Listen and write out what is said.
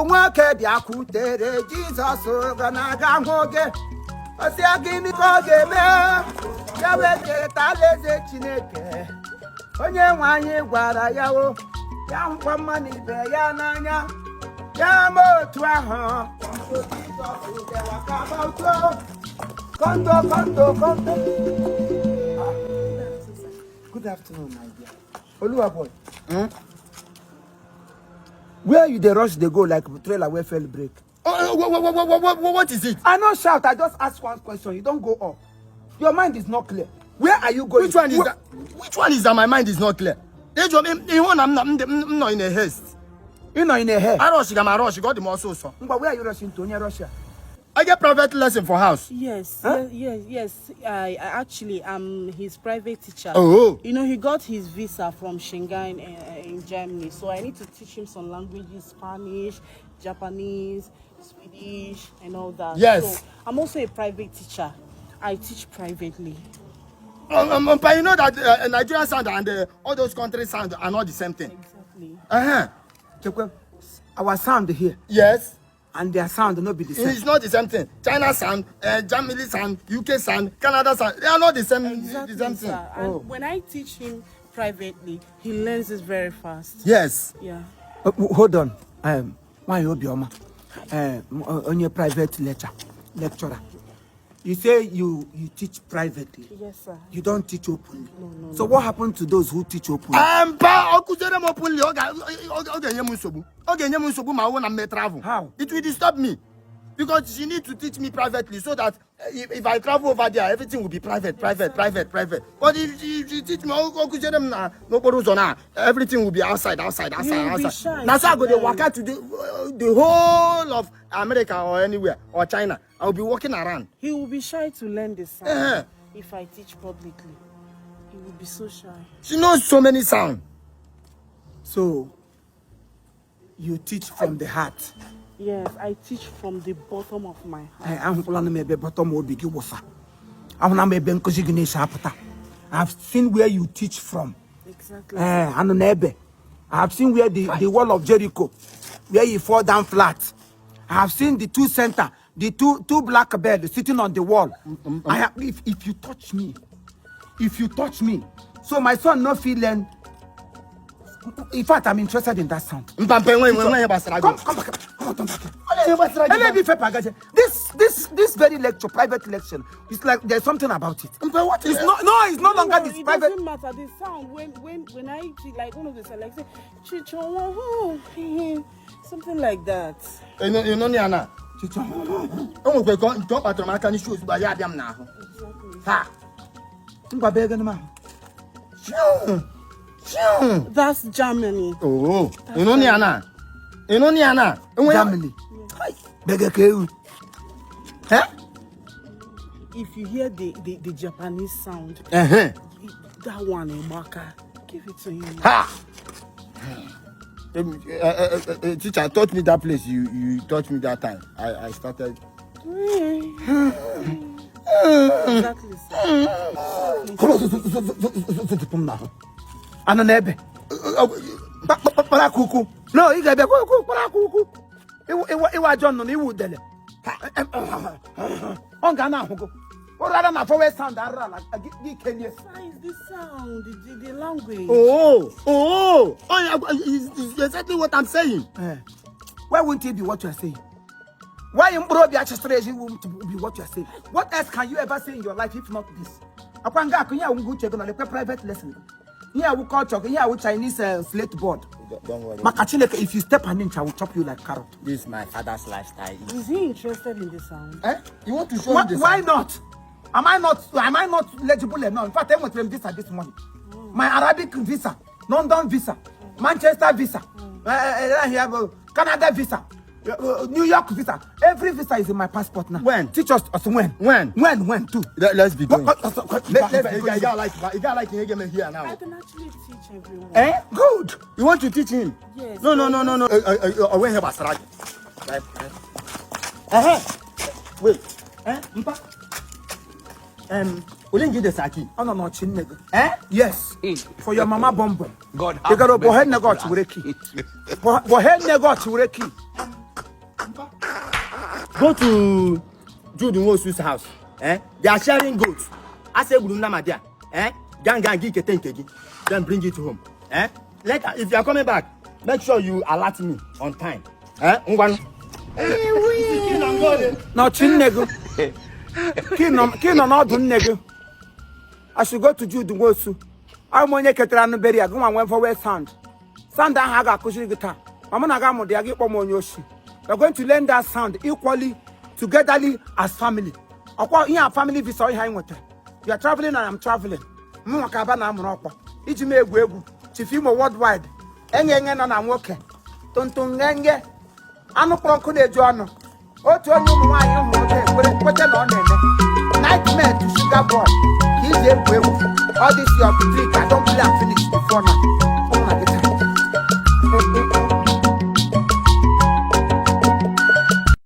Nwoke bịakwutere Jizọs ga na-aga hụ oge ọ sị ya, gịnị ka ọ ga-eme ya wee keta alaeze Chineke? Onye nwe anyị gwara ya o ya hụkwa mmadụ ibe ya n'anya, ya ma otu ahụ. Kondo, kondo, kondo. Good afternoon, my dear. Oluwa boy. Hmm? Where you dey rush dey go like trailer wey fail brake? Oh, what is it? I no shout, I just ask one question. You don go up. Your mind is not clear. Where are you going? Which one is that? Which one is that my mind is not clear? Ejo m ịhụ na m nọ in a haste. You know in a hair. Arọshị ga m arọshị ga ọ dị m ọsọ ọsọ. Ngwa, where are you rushing to? Onye Russia. I get private lesson for house. Yes, Huh? yes. I actually am his private teacher. Oh. He got his visa from Schengen in Germany, so I need to teach him some languages: Spanish, Japanese, Swedish, and all that. Yes. So I'm also a private teacher. I teach privately. But you know that Nigerian sound and all those country sound are not the same thing. Exactly. Chekwe, our sound here Yes. and their sound no be the same. It's not the same thing. China sound, Germany sound, UK sound, Canada sound. They are not the same, Exactly, the same thing. sir. And Oh. when I teach him privately, he learns it very fast. Yes. Yeah. Hold on. Nwanyị Obioma, onye private lecturer. You say you teach privately. Yes, sir. You don't teach openly. No. So what happened to those who teach openly? Mpa ọ kụziere m openly, ọ ga-enye m nsogbu. Ọ ga-enye m nsogbu ma ọ bụrụ na m mee travel. How? It will disturb me. Because she need to teach me privately so that if I travel over there, everything will be private, private, private, private. But if she teach me, ọ kụziere m na n'okporo ụzọ na everything will be outside, outside, outside, You will be outside. shy Na so I go dey to learn. waka to the whole of America or anywhere or China. I will be walking around. He will be shy to learn the sound if I teach publicly. He will be so shy. She knows so many sound. So you teach from the heart. Yes, I teach from the bottom of my heart. Eh, ahụkwala m ebe bottom obi gị wụsa. Ahụla m ebe nkụzi gị na-esi apụta. I've seen where you teach from. Exactly. Eh, anụ n'ebe. I've seen where the wall of Jericho, where you fall down flat. I've seen the two center, the two black birds sitting on the wall. If you touch me, if you touch me, so my son no feel learn. In fact, I'm interested in that sound. Mpa enwe ihe gbasara gị. Come, come back, come on, come back. Olee ihe gbasara gị? Ele bi fepa agaje. This very lecture, private lecture, it's like there's something about it. Mpa, what is It's not, no, it's no longer No, this it private. Doesn't matter. The sound when I teach, like one of the select say, "Chicho," something like that. Ị nọ ya na o nwekwa nke ọ kpatara m aka n'isi ozugbo ya abịa m n'ahụ. Exactly. Ha. Ngwa bee gịnị ma? Chiu! Chiu! That's Germany. Oo, ị nọ ya na ị nọ ya na enwe ya. Germany. Bege ka ewu. Eh? If you hear the Japanese sound, Ehe. That one, Emaka, give it to him. Ha. Teacher taught me that place you taught me that time I started. Exactly, sir. Zụpụ m n'ahụ. Anụ n'ebe. Kpara aka ukwu. No, ị ga-abịa kwa kpara aka ukwu. Iwu ajọ nnụnụ, iwu udele. Ọ ga na-ahụ gị. Ụrara na forward sound arụrụ ala gị kelie. Sir, it's the sound, the language. Oh, yeah, it's exactly what I'm saying. Eh. Why won't it be what you are saying? Why mkpụrụ obi achịsịrị ezi won't be what you are saying? What else can you ever say in your life if not this? Akwa nga akụ ihe awụ uche gị nọ lekwe private lesson. Ihe awụ culture gị, ihe awụ Chinese slate board. Don't worry. Maka Chineke, if you step an inch, I will chop you like carrot. This is my father's lifestyle. Is he interested in the sound? Eh? You want to show Why, me the why sound? not? Am I not legible enough? In fact, I went visa this morning. My Arabic visa, London visa, Manchester visa, here, Canada visa, New York visa. Every visa is in my passport now. When? Teach us when. When? When too. Let's be going. Let's be You going. got like him here now. I can actually teach everyone. Eh? Good. You want to teach him? Yes. No. When here gbasara gị. Right. Wait. Eh? Mpa. Ole nge de saki? Ọ nọ n'ọchị nne gị. Eh? Yes. For your mama bum bum. God Ị gara have bọhe nne mercy gị on ọchị us. were key. Bọhe nne gị ọchị were key. Go to Jude Nwosu's house. Eh? They are sharing goats. Ase egburu nnama there. Eh? Gang gang gị kete nke gị. Then bring it home. Eh? Later, if you are coming back, make sure you alert me on time. Eh? Ngwanu. Nọchi nne gị. Ka ị nọ n'ọdụ nne gị. I should go to Jude Nwosu. Abụ m onye ketara anụ beri ya gị nwa nwee vowel sound. Sound ahụ a ga-akụziri gị taa. Ma mụ na gị amụrụ ya gị kpọọ m onye oshi. We are going to learn that sound equally, togetherly as family. Ọkwa ihe a family visa ihe anyị nwetara. You are traveling and I'm traveling. Mụ nwa ka aba na-amụrụ ọkwa. Iji m egwu egwu. Chief Imo worldwide. Enye enye nọ na nwoke. Tuntun ngenge. Anụ kpọrọ nkụ na-eju ọnụ. Otu onye ụmụ nwaanyị hụrụ oge ekwere kwete na ọ na-eme. Nightmare to sugar boy. Ka iji egwu egwu. All this your trick, I don play am finish before now. Ụmụ na gị taa.